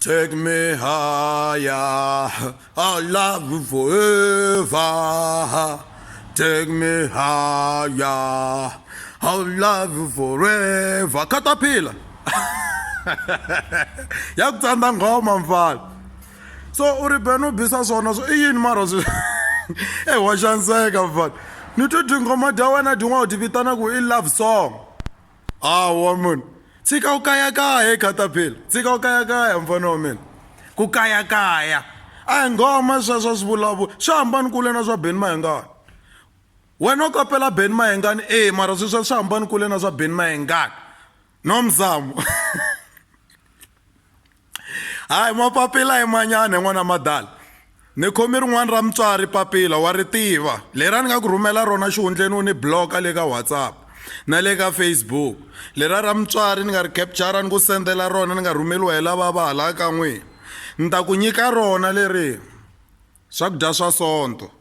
Take me higher, I'll love you forever. Take me higher, I'll love you forever. Katapila. Ya ku tsandza nghoma mfana. So u ri Benny u bisa swona swo i yini mara swi e wa xaniseka mfana. Ni twe tinghoma ta wena tin'wana u ti vitana ku i love song. Hawa munhu tshika u kayakaya he Caterpillar tshika u kayakaya mfana wa mina ku kayakaya a hi nghoma sweswo swi vulavula swi hambani kule na swa Benny Mayengani wena u kopela Benny Mayengani e mara sweswo swi hambani kule na swa Benny Mayengani no mzamo Hayi mapapila i manyana n'wana madala ni khome rin'wana ra mutswari papila wa ri tiva lera ni nga ku rhumela rona xihundleni u ni block-a le ka WhatsApp na le ka Facebook lera ra mutswari ni nga ri capture ni ku sendela rona ni nga rhumeliwa hi lava va hala ka n'wina ni ta ku nyika rona leri swakudya swa sonto.